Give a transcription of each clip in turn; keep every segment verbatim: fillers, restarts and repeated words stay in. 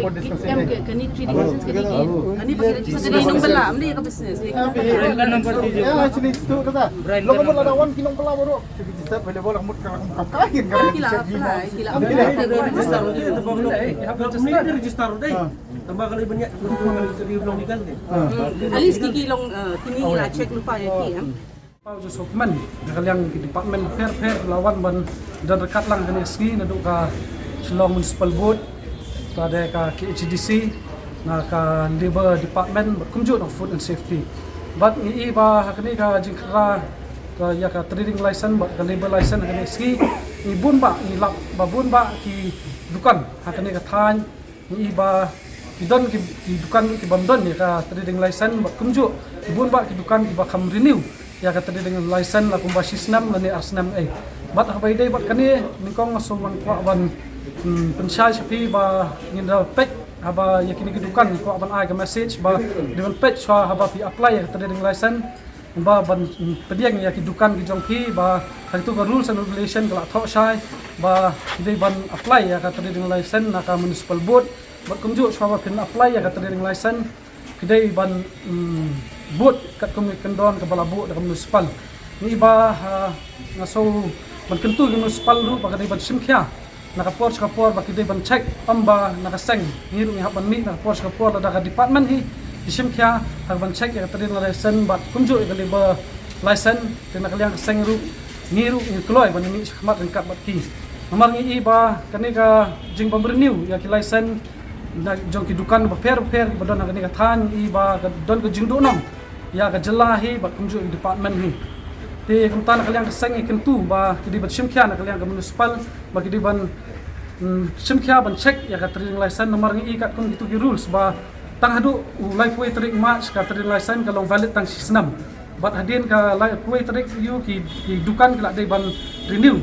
Em, ke, kani three D license, kani ki, kani ba ki register, kani nongbylla, em, ne ka business, ne ka business. Actually, tu kata. Lo ka mut lada wan ki nongbylla baroh, ki register available, ka mut ka, ka, ka, ki la apply, ki la apply. Register, register, register. Tamba kali banyak, kali long legal ni. At least ki, ki long, eh, kini la check lypa ïa ki, em. Pau ju sokmen, na ka liang ki department pher pher la wan ban don ryngkat lang kane ka sngi naduh ka Shillong Municipal Board, ka dei ka K H A D C, na ka Labour Department, bad kumjuh na Food and Safety. Bad ngi i ba ha kane ka jingkhra, ka ïa ka trading license, bad ka labour license ha kane ka sngi, ngi bun ba, ngi lap ba bun ba ki dukan ha kane ka thaiñ, ngi i ba ki don ki, ki dukan ki bym don ïa ka trading license, bad kumjuh ki bun ba ki dukan ki ba kham renew ïa ka trading license la kumba shi snem lane ar snem ei. Bad haba ïadei bad kane, nyngkong nga sngew kwah ban, hmm, pynshai sha phi ba ngin da peit haba ïa kine ki dukan, kwah ban ai ka message ba dei ban peit shuwa haba phi apply ïa ka trading license, ba ban, mm, pdiang ïa ki dukan ki jong phi ba ha kito ka rules and regulation ka la thoh shai ba ki dei ban apply ïa ka trading license na ka municipal board. Bad kumjuh shuwa ba phin apply ïa ka trading license, ki dei ban, mm, bud katkum ki kyndon kaba la buh da ka municipal. Ngi ba, ha, nga sngew ban kyntu ïa ka municipal ruh ba ka dei ban shim khia na ka por sha ka por ba ki dei ban check, ym ba na ka seng. Ngi ruh ngi hap ban mih na ka por sha ka por, lada ka department hi ki shim khia ha ka ban check ïa ka trading license bad kumjuh ïa ka labour license, te na ka liang ka seng ruh, ngi ruh ngi kloi ban mih shakhmat ryngkat bad ki. Namar ngi i ba kane ka jingbym renew ïa ki license na jong ki dukan bapher bapher ba don ha kane ka thaiñ, ngi i ba ka don ka jingduhnong ïa ka jylla hi bad kumjuh ïa ka department hi. Te kumta na ka liang ka seng ngi kyntu ba ki dei ban shim khia na ka liang ka municipal ba ki dei ban, mm, shim khia ban check ïa ka trading license, namar ngi i katkum kito ki rules ba tang haduh u laiphew tarik March ka trading license ka long valid tang shi snem. Bad hadien ka laiphew tarik ïu ki, ki dukan ki la dei ban renew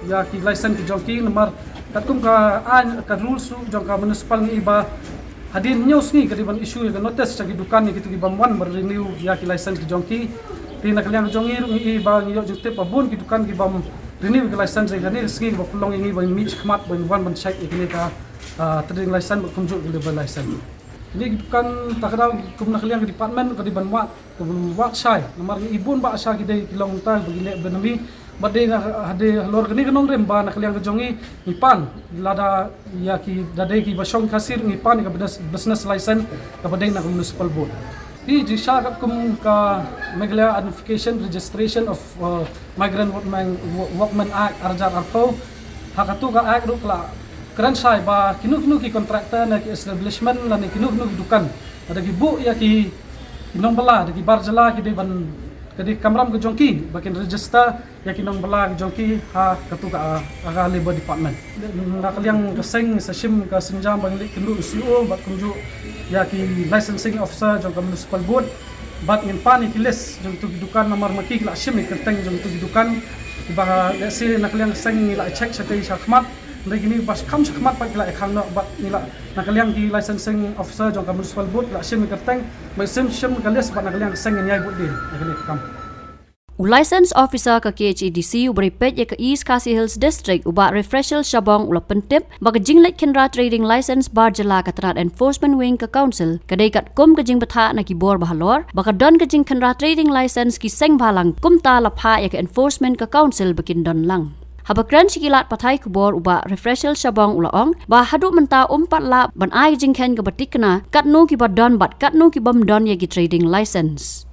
ïa ki license ki jong ki, namar katkum ka aiñ, ka rules ruh jong ka municipal ngi i ba hadien hynñiew sngi ka dei ban issue ïa ka notice sha ki dukan ïa kito ki bym wan ban renew ïa ki license ki jong ki. Te na ka liang ka jong ngi ruh ngi i ba ngi ïoh jingtip ba bun ki dukan ki bym renew ïa ki license, ïa kane ka sngi ba pynlong ïa ngi ban mih shakhmat ban wan ban check ïa kane ka, ah, trading license bad kumjuh ïa ka labour license. Kine ki dukan ta ka daw kum na ka liang ka department ka dei ban wad, ka ban wad shai. Namar ngi i bun ba sha ki dei ki long ta ba ki leh benami. Bad dei na, hadei halor kane ka nongrim ba na ka liang ka jong ngi ngi pan, lada ïa ki da dei ki ba shong Khasi ruh ngi pan ïa ka business, business license kaba dei na ka municipal board. Phi jingshisha katkum ka Meghalaya Identification Registration of, uh, Migrant Workmen, Wo-, Workmen Act ar hajar arphew. Ha katu ka act ruh ka la kren shai ba kino kino ki contractor ne ki establishment lane kino kino ki dukan, lada ki buh ïa ki, ki nongbylla da ki bar jylla, ki dei ban, ka dei kamram ka jong ki ba kin register ïa ki nongbylla ki jong ki ha katu ka, ha ka Labour Department. Na ka liang ka seng sa shim ka sienjam ba ngin leit kynduh C O bad kumjuh ïa ki licensing officer jong ka municipal board. Bad ngin pan ïa ki list jong kitu ki dukan, namar ma ki ki la shim ïa ki kyrteng jong kitu ki dukan. Kiba, let's say, na ka liang ka seng ngi la check shatei shakhmat. Hynrei kine ba kham shakhmat pat ki la ïakhang noh bad ngi la na ka liang ki licensing officer jong ka municipal board ki la shim ka kyrteng, ba shim shim ka list bad na ka liang ka seng ngin ïai bud dien na kane ka kam. U License Officer ka K H A D C uba peit ïa ka East Khasi Hills District u Bah Refreshel Shabong u la pyntip ba ka jingleit khynra trading license bar jylla ka tnad Enforcement Wing ka Council ka dei katkum ka jingbthah na ki bor ba halor ba ka don ka jingkhynra trading license ki seng bhalang, kumta la phah ïa ka Enforcement ka Council ba kin don lang. Haba kren sha ki lad pathai khubor u Bah Refreshel Shabong u la ong ba haduh mynta um pat lah ban ai jingkheiñ kaba thikna katno kiba don bad katno ki bym don ïa ki trading license.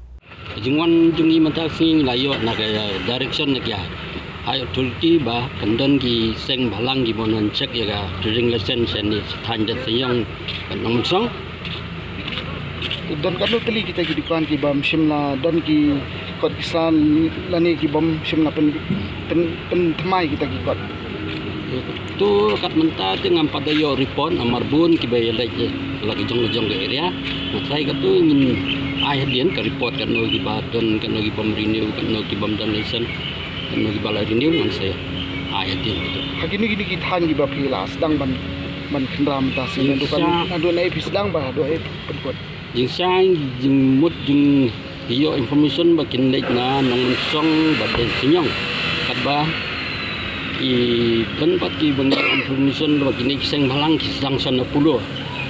Jingwan jong ngi mynta sngi la ïoh na ka direction na ka High Authority ba kan don ki seng bhalang ki bym don check ïa ka trading license ne sa thaiñ Diensanyong bad Nongmynsong. Don katno tylli kita ki dukan ki bym shym la don ki kot ki sa lane ki bym shym la pyn pyn pynthymmai kita ki kot. To kat mynta te ngam pat da ïoh report namar bun kiba ïaleit la ka jong ka jong ka area. Nga trai ka tu ngin ai hadien ka report katno kiba don, katno ki bym renew, katno ki bym don license, katno kiba la renew ngan sa ai hadien ka tu. Ha kine kine ki thaiñ kiba phi la sdang ban ban khynra mynta sngi, naduh kan, naduh ne phi sdang ba haduh ne pynkut. Jingshisha jingmut jingïoh information ba kin leit na Nongmynsong bad Diensanyong. Katba ki don pat kiba ngi information ba kine ki seng bhalang ki sdang sha na Polo.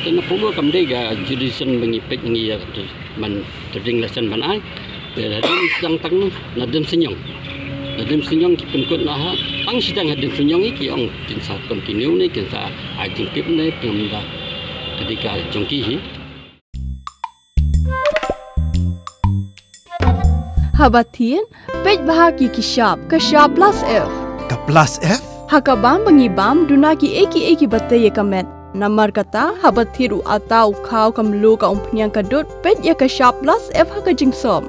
Te na Polo kam dei ka jurisdiction ba ngi peit ngi ïa ka tu ban trading license ban ai. Te hadien sdang tang na Diensanyong. Na Diensanyong ki pynkut na ha tang shi tang ha Diensanyong ki ong kin sa continue ne kin sa ai jingtip ne pynda. Ka dei ka jong ki hi. Haba thied, peit bha ki ki shap, ka shap plus F. Ka plus F? Ha ka bam ba ngi bam, duna ki ei ki ei kiba tei ïa ka met. Namar kata, haba thied u atta, u khaw, ka mluh, ka umphniang, ka dud, peit ïa ka shap plus F ha ka jingsop.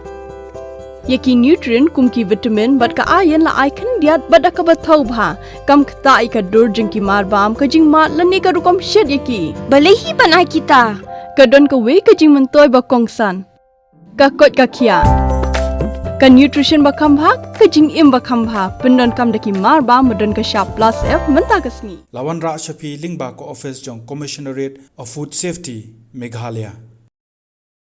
Ïa ki nutrient kum ki vitamin bad ka iron la ai khyndiat bad da kaba thaw bha. Kam ktah ïa ka dur jong ki marbam, ka jingmad lane ka rukom shet ïa ki. Balei hi ban ai kita? Ka don kawei ka jingmyntoi ba kongsan. Ka koit ka khiah. Ka nutrition ba kham bha, ka jingim ba kham bha. Pyndonkam da ki marbam ba don ka shap plus F mynta ka sngi. La wanrah sha phi lyngba ka office jong Commissionerate of Food Safety, Meghalaya.